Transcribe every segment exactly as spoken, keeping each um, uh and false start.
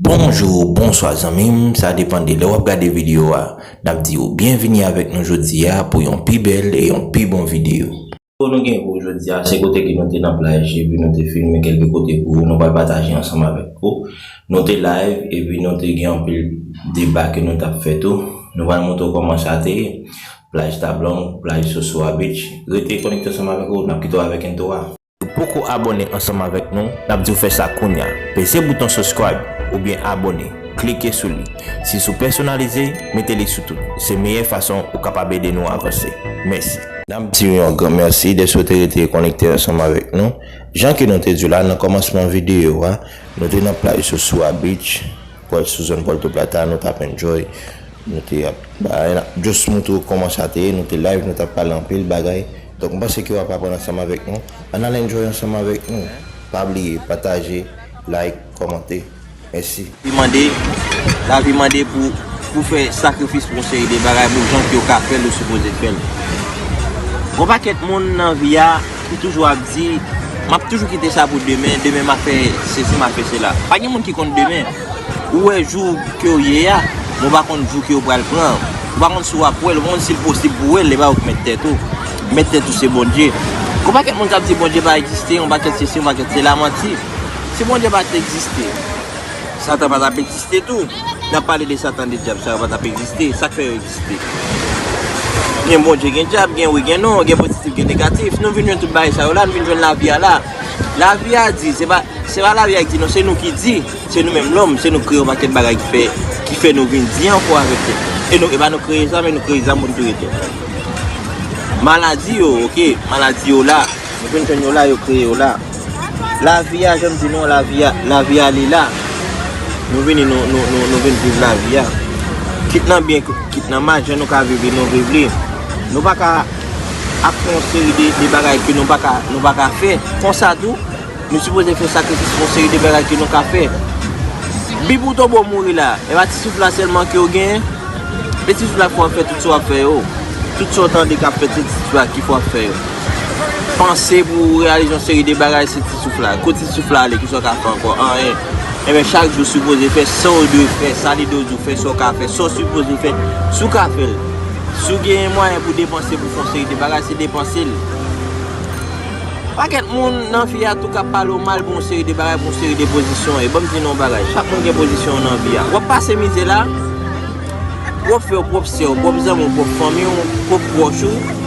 Bonjou, bonswa zanmi m, sa depann de lè w ap gade videyo a. N ap di w byenvini avèk nou jodi a pou yon pi bèl e yon pi bon videyo. Pou nou gen pou jodi a, se kote ke nou te nan plaj, epi nou te filme kèlke kote pou ou, nou pral pataje ansanm avèk ou. Nou te live, epi nou te gen anpil deba ke nou t ap fè tou. Nou pral montre w kòman sa te ye. Plaj Tablong, plaj Sosua Beach. Rete konekte ansanm avèk ou, n ap kite w avèk entwo a. Ou poko abòne ansanm avèk nou, n ap di w fè sa kounya. Peze bouton subscribe oubyen abòne, klike sou li. Si sou pèsonalize, mete li sou tout. Se meyè fason ou kapab ede nou avanse. Mèsi. N ap di w yon gran mèsi dèske w te rete konekte ansanm avèk nou. Jan ke nou te di w la nan kòmansman videyo a, nou te nan plaj Sosua Beach, pral sou zòn Puerto Plata, nou t ap enjoy. Nou te ap bay, n ap just montre w kòman sa te ye, nou te live, nou t ap pale anpil bagay. Donk, m panse ke w ap aprann ansanm avèk nou. Ann al enjoy ansanm avèk nou. Pa bliye, pataje, like, kòmante. Mèsi. Lavi mande, lavi mande pou, pou fè sakrifis pou yon seri de bagay, pou jan ke w ka fè l, ou sipoze fè l. Gon pakèt moun nan vi a, ki toujou ap di, "M ap toujou kite sa pou demen, demen m ap fè sesi, m ap fè sela." Pa gen moun ki konn demen. Ou wè jou ke w ye a, men w pa konn jou ke w pral pran. Ou pa konn si w ap wè l, ou pa konn si l posib pou w wè l, e pa ou k mèt tèt ou. Mèt tèt ou se Bondye. Gon pakèt moun k ap di Bondye pa egziste, yon pakèt sesi, yon pakèt sela, manti. Si Bondye pa t egziste, Satan pa t ap egziste tou. N ap pale de Satan, de dyab, sa yo pa t ap egziste. Sa k fè yo egziste? Gen Bondye, gen dyab, gen wi, gen non, gen pozitif, gen negatif. Nou vin jwenn tout bagay sa yo la, nou vin jwenn lavi a la. Lavi a di, se pa, se pa lavi a ki di non, se nou ki di. Se nou menm lòm, se nou kreye yon pakèt bagay ki fè, ki fè nou vin di ankò avèk tèt nou. E nou, e pa nou kreye sa, men nou kreye zam pou n touye tèt nou. Maladi yo, oke, maladi yo la. Nou vin jwenn yo la, yo kreye yo la. Lavi a, jan m di nou, lavi a, lavi a li la. Nou vini, nou, nou, nou, nou vin viv lavi a. Kit nan byen, kit nan mal, jan nou ka viv li, nou viv li. Nou pa ka ap fè yon seri de, de bagay ke nou pa ka, nou pa ka fè. Konsa tou, nou sipoze fè sakrifis pou yon seri de bagay ke nou ka fè. Bib ou tonbe w mouri la, e pa ti souf la sèlman ke w genyen? E ti souf la fè w ap fè tout sa w ap fè yo. Tout sa w tande k ap fèt, se ti souf la ki fè w ap fè yo. Panse pou w reyalize yon seri de bagay, se ti souf la. Kote ti souf la ale, kisa w ka fè ankò? Anyen. Enben, chak jou sipoze fè sa w dwe fè, sa li dwe di w fè, sa w ka fè, sa w sipoze fè. Si w ka fè l, si w genyen mwayen pou depanse, pou fè yon seri de bagay, se depanse l. Pakèt moun nan vi a tou k ap pale w mal pou yon seri de bagay, pou yon seri de pozisyon. E ban m di nou yon bagay, chak moun gen pozisyon w nan vi a. W ap pase mizè la, w ap fè w pwòp sè w, pwòp zanmi w, pwòp fanmi w, pwòp pwòch ou.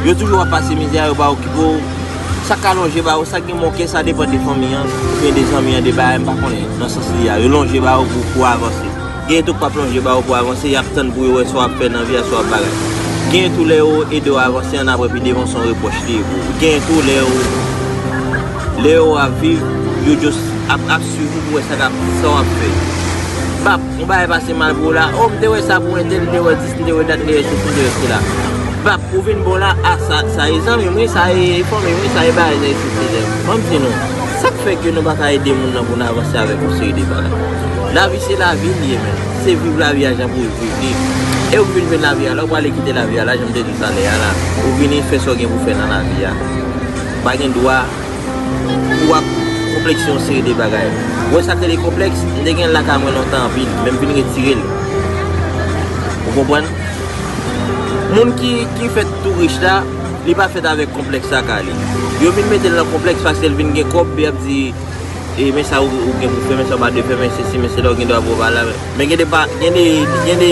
Yo toujou ap pase mizè a, yo pa okipe w. Sa k ka lonje ba ou, sa k gen bon kè, sa depann de fanmi an, oubyen de zanmi an, de bagay, m pa konnen, nan sans li a. Yo lonje ba ou pou, pou avanse. Gen tou k p ap lonje ba ou pou avanse, y ap tann pou yo wè sa w ap fè nan vi a, sa w ap bagay. Gen tou lè yo ede w avanse, annapre pi devan se yon repwòch li ye pou ou. Gen tou lè yo, lè yo ap viv, yo just ap, ap swiv ou pou wè sa k ap, sa w ap fè. Bap, yon bagay pase mal pou ou la, o, m te wè sa pou entèl, m te wè dis, m te wè dat, m te wè sesi, m te wè sela. Bap, ou vin bon la, a, sa, sa e zanmi m wi, sa e fanmi m wi, sa e bagay, sa e sesi. Ban m di nou, sa k fè ke nou pa ka ede moun nan pou n avanse avèk yon seri de bagay? Lavi se lavi l ye, men. Se viv lavi a jan pou w viv li. E ou vin jwenn lavi a la, ou prale kite lavi a la, jan m te di w talè a la. Ou vini fè sa w gen pou fè nan lavi a. Pa gen dwa pou w ap konplekse yon seri de bagay. Ou wè sa k rele konplèks? M te gen l lakay mwen lontan anpil, men m vin retire l. Ou konprann? Moun ki, ki fèt tou rich la, li pa fèt avèk konplèks lakay li. Yo vin mete l nan konplèks paske l vin gen kòb, y ap di, e, men sa ou, ou gen pou fè, men sa ou pa dwe fè, men sesi, men sela, ou gen dwa pou w pa la. Men gen de pa, gen de, gen de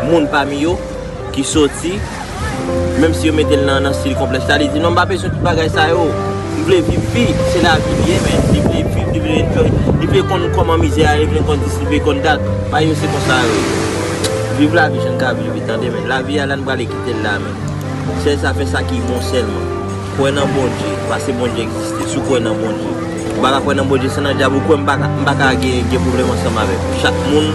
moun pami yo ki soti, menm si yo mete l nan, nan stil konplèks la, li di, "Non, m pa bezwen tout bagay sa yo. M vle viv vi, se lavi li ye, men li vle viv, li vle enjoy, li vle konn kòman mizè a ye, li vle konn dis, li vle konn dat." Pa yo, se konsa yo ye. Viv lavi jan n ka viv li, tande, men lavi a la, n prale kite l la, men. Sèl sa, fè sa ki bon sèlman. Kwè nan Bondye, paske Bondye egziste. Si w kwè nan Bondye, ou pa ka kwè nan Bondye san nan dyab, ou kwè m pa ka, m pa ka gen, gen pwoblèm ansanm avèk ou. Chak moun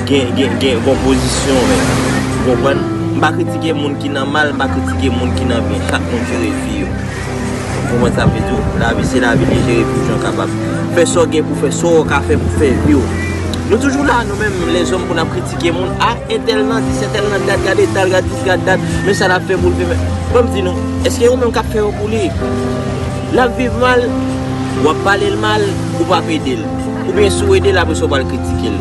gen, gen, gen, gen pozisyon, men. Ou konprann? M pa kritike moun ki nan mal, m pa kritike moun ki nan byen. Chak moun jere vi yo. Ou konprann sa m vle di w? Lavi se lavi, li jere vi w jan w kapab. Fè sa w gen pou fè, sa w ka fè pou fè vi w. Nou toujou la, nou menm, lèzòm, pou n ap kritike moun. A, entèl nan dis, entèl nan dat, gade tal, gade dis, gade dat, men sa l ap fè pou l fè, men, ban m di nou, èske ou menm k ap fè yo pou li? L ap viv mal, w ap pale l mal, ou p ap ede l. Oubyen si w ede l, apre sa w pral kritike l.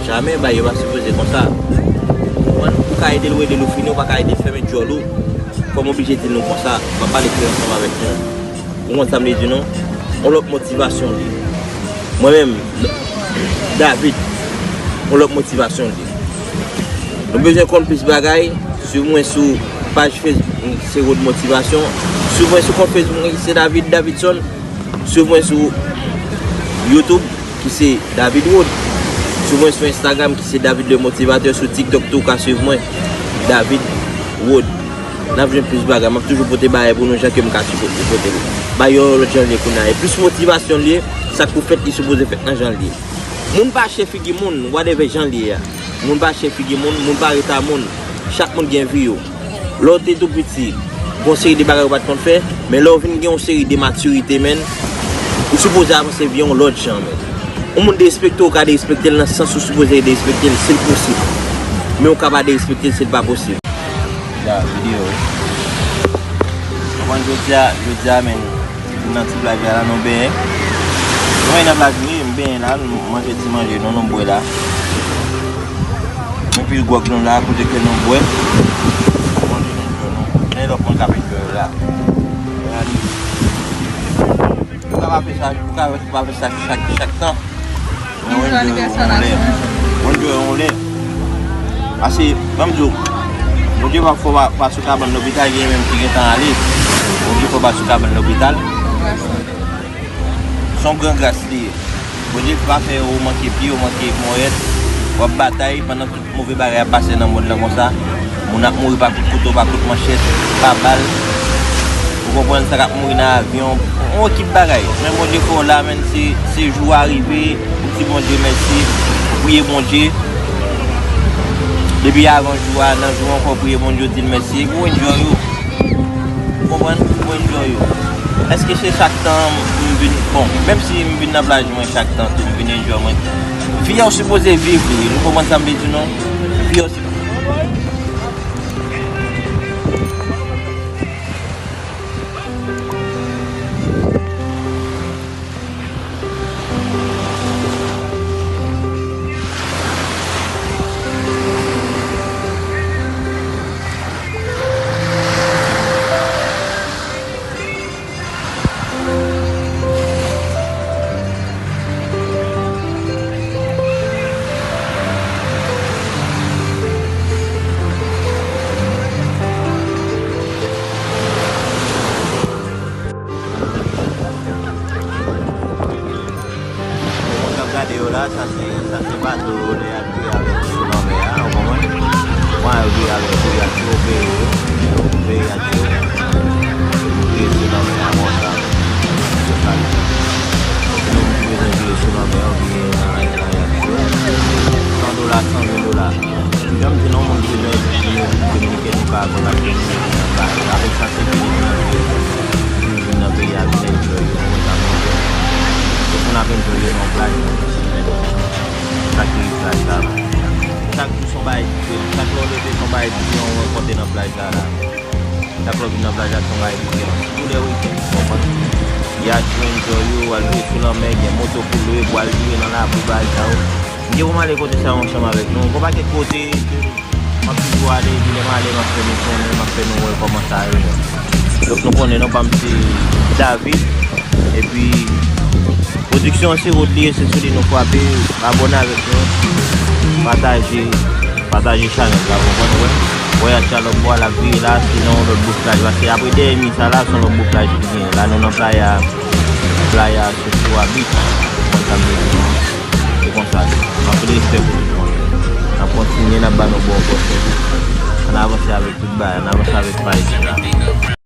Jamè, bagay yo pa sipoze konsa. Ou konprann? Ou ka ede l, ou ede l, ou fini, ou pa ka ede l, fèmen djòl ou. Fò m oblije di nou konsa, m ap pale klè ansanm avèk nou. Ou konn sa m vle di nou? Yon lòt motivasyon li. Mwen menm, David, yon lòt motivasyon li. Nou bezwen konn plis bagay, swiv mwen sou paj Facebook, se Rod Motivasyon. Swiv mwen sou kont Facebook mwen ki se David Davidson. Swiv mwen sou YouTube ki se David Rod. Swiv mwen sou Instagram ki se David le Motivateur. Sou TikTok tou ou ka swiv mwen, David Rod. N ap jwenn plis bagay. M ap toujou pote bagay pou nou jan ke m ka sipoze pote l. Ba yo yon lòt jan l ye kounye a. E plis motivasyon l ye, sa k pou fèt li sipoze fèt nan jan l ye. Moun pa chè figi moun, whatever jan l ye a. Moun pa chè figi moun, moun pa ret a moun. Chak moun gen vi yo. Lè w te tou piti, gen yon seri de bagay ou pa t konn fè, men lè w vin gen yon seri de matirite, menn, ou sipoze avanse vi yon lòt jan, menn. Yon moun derespekte w, ou ka derespekte l nan sans ou sipoze derespekte l, si l posib. Men ou ka pa derespekte l si l pa posib. Ya, videyo. Konprann jodi a, jodi a, menn. Vin nan ti plaj la, la, nou benyen. Nou benyen nan plaj, wi, m benyen la, nou manje ti manje nou, nou bwè la. Epi gwòg nou la, kote ke nou bwè. Manje nou bwè, nou. Men lòt moun k ap enjoy la. Ou ka pa fè sa, ou ka pa fè sa chak, chak tan. Mwen, mwen, mwen, mwen, mwen, mwen, mwen. Paske, ban m di w, Bondye pa fè w pa, pa sou kabann lopital, gen menm ki gentan ale. Bondye fè w pa sou kabann lopital. Se yon gran gras li ye. Bondye pa fè ou manke pye, ou manke mòyèt, w ap batay pandan tout move bagay ap pase nan mond lan konsa. Moun ap mouri pa kout kouto, pa kout manchèt, pa bal. Ou konprann sa k ap mouri nan avyon, yon ekip bagay. Men Bondye fè w la, menn, se, se jou a rive, ou di Bondye mèsi, ou priye Bondye. Depi avan jou a, nan jou ankò, ou priye Bondye, ou di l mèsi, epi ou enjoy ou. Ou konprann? Ou enjoy ou. Èske se chak tan m vin, bon, menm si m vin nan plaj mwen chak tan tou, m vin enjoy mwen. Vi a w sipoze viv li, nou konprann sa m vle di nou? Vi a w sipoze. Moun k ap gade yo la, sa se, sa se bato yo lè y ap jwe avèk yo sou lanmè a, ou konprann? Mwen yo jwe avèk yo, y ap jwe, yo peye yo, yo peye y ap jwe. Jwe sou lanmè a konsa. Se sa l ye. Se moun ki bezwen jwe sou lanmè a, oubyen nan lari la, y ap jwe. San dola, san ven dola. Jan m di nou, moun ki bezwen vin Repiblik Dominikèn, ou ka kontakte nou nan kay la. Avèk sa, se vini nan peyi a, vin nan peyi a, vin enjoy yo, mwen sa mwen fè. Se pou n ap enjoy yo nan plaj, nan pisi, men sa ki ri plaj la. Chak jou se yon bagay diferan. Chak lè w leve, se yon bagay diferan ou rankontre nan plaj la, la. Chak lè w vin nan plaj la, se yon bagay diferan. Sitou lè wikenn, ou konprann? Y a jwenn enjoy yo, al jwe sou lanmè, gen moto pou lwe, pou al jwe nan lapli, bagay sa yo. M gen pou m ale kote sa yo ansanm avèk nou. Gon pakèt kote ke m ap toujou ale, epi lè m ale, m ap fè nou konnen, m ap fè nou wè kòman sa ye. Donk, nou konnen non pa m se David. Epi, pwodiksyon an se Rod li ye, se sou li nou frape. Abòne avèk nou. Pataje, pataje chanèl la, ou konprann, wè. Vwayaj sa lòt bò a, l ap vire la, se nan yon lòt bout plaj. Paske apre dèyè mi sa la, se yon lòt bout plaj ki genyen. La, nou nan playa, playa Sosua Beach. Ou konn sa m vle di. Se konsa l ye. Anpil respè pou tout moun. N ap kontinye, n ap ba nou bon konsèy. Ann avanse avèk tout bagay, ann avanse avèk paj la.